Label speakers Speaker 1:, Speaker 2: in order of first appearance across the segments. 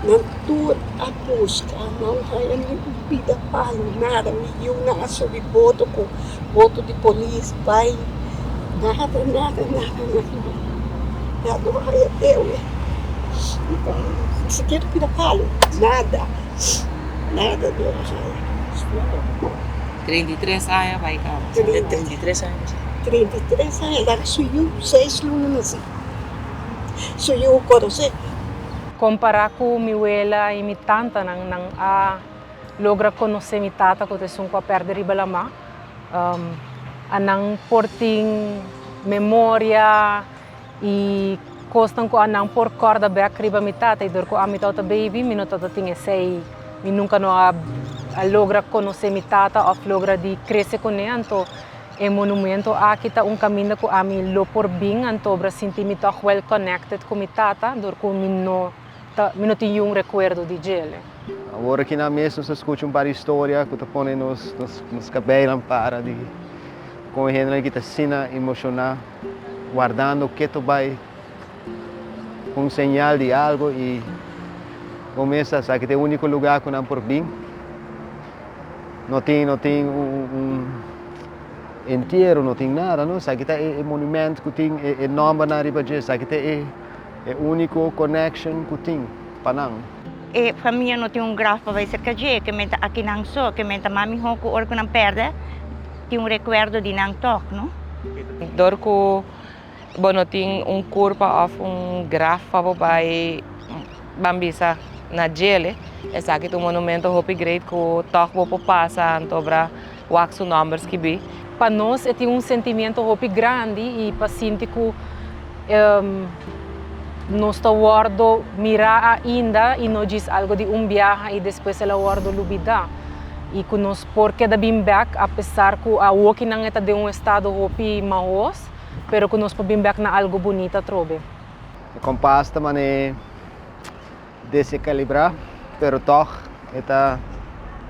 Speaker 1: Nan tur a buska, nan haya ni un pida palu, nada. Mi yiunan a subi boto ku boto di polis bai, nada, nada, nada, nada. Nan no haya dewe, ni sikiera un pida palu, nada, nada no a haya.
Speaker 2: 33 aña bai kaba.
Speaker 3: 33 aña.
Speaker 1: 33 aña, laga su yu seis luna nasi, su yu konosé.
Speaker 4: Kompará ku mi wela i mi tantanan, nan a logra konosé mi tata ku ta esun ku a pèrdè riba lamá. A nan por tin memoria i kosnan ku a nan por kòrda bèk riba mi tata i dor ku ami tabata baby mi no tabata tin esei, mi nunka no a logra konosé mi tata òf logra di krese kuné. Anto e monumento aki ta un kaminda ku ami lo por bin anto obra sinti mi tòg well connected ku mi tata dor ku mi no ta mi no tin yun rekuerdo di djele.
Speaker 5: Awor aki nan mes nos a skucha un par di historia ku ta pone nos nos kabeinan para di kon e hendenan ki ta asina emoshoná wardando keto bai un señal di algo i bo mes ta sa ki ta e úniko lugá ku nan por bin. No tin no tin un entiero, no tin nada no. Esaki ta e monument ku tin e nòmbernan riba dje. Esaki ta e úniko connection ku tin pa nan.
Speaker 6: E famia no tin un graf pa bai serka dje, ke men ta aki nan so, ke men ta mas mihó ku ora ku nan pèrdè tin un rekuerdo di nan tòg, no?
Speaker 2: Dor ku bo no tin un kurpa òf un graf pa bo bai ban bisa na djele, esaki ta un monumento hopi great ku tòg bo por pasa anto obra wak su nòmber skibí.
Speaker 4: Pa nos e tin un sentimiento hopi grandi i pa sinti ku nos ta wòrdu mirá ainda i no djis algu di un biaha i despues el a wòrdu lubidá i ku nos por keda bin bèk apesar ku awokinan e ta den un estado hopi mahos pero ku nos por bin bèk na algu bunita atrobe.
Speaker 5: E kompas ta manera desekalibrá, pero tòg e ta,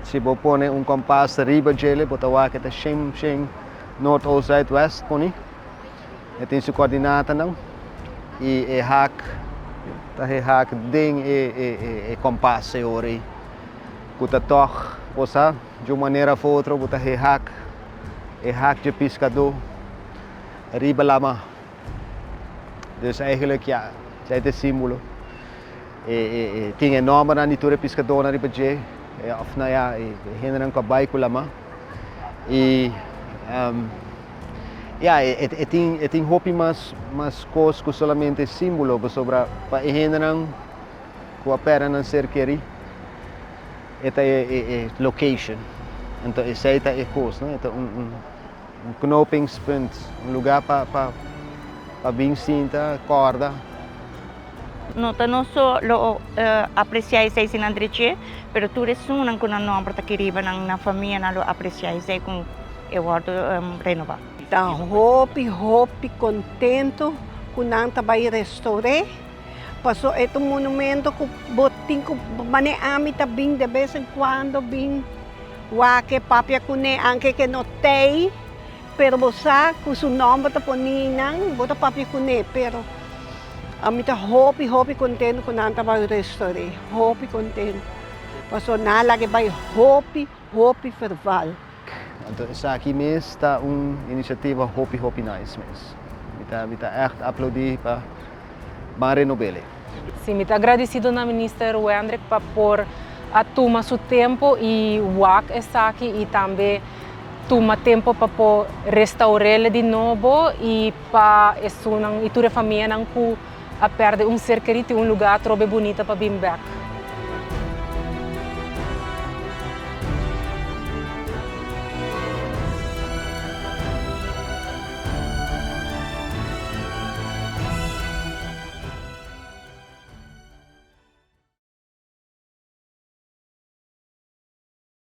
Speaker 5: si bo pone un kompas riba djele bo ta wak e ta shen shen noord oost zuid west poni. E tin su koordinatanan i e hak ta e hak den e e kompas e ora ei ku ta tòg bo sa di un manera of otro bo ta e hak e hak dje piskadó riba lama. Dus eigenlijk ya esei ta e simbolo. E e tin e nòmbernan di tur e piskadónan riba dje òf na ya e hendenan ku a bai ku lama i Ya, e tin e tin hopi mas mas kos ku solamente símbolo, pasobra pa e hendenan ku a pèrdè nan ser kerí, e ta e e e location. Anto esei ta e kos, no? E ta un un un knopingspunt, un lugá pa pa pa bin sinta, kòrda.
Speaker 6: No ta nos so lo apresiá esei si nan dreché, pero tur esunnan ku nan nòmber ta kiriba nan nan famianan lo apresiá esei ku e wòrdu renobá.
Speaker 1: Ta hopi hopi contento cu nan ta bay restaur'e, paso e ta un monumento cu bo tin cu mane ami ta bin de bes en cuando bin wak e papia cune anke ke no t'ey, pero bo sa cu su nomber ta poni nan bo ta papia cune, pero ami ta hopi hopi contento cu nan ta bay restaur'e, hopi contento, paso nan a laga e bay hopi hopi verval.
Speaker 5: Anto esaki mes ta un inisiativa hopi hopi nice mes. Mi ta mi ta ègt aplaudí pa ban renob'el.
Speaker 4: Sí, mi ta agradesido na Minister Wendrick pa por a tuma su tempo i wak esaki i tambe tuma tempo pa por restaur'el di nobo i pa esunnan i tur e famianan ku a pèrdè un ser kerí tin un lugá atrobe bunita pa bin bèk.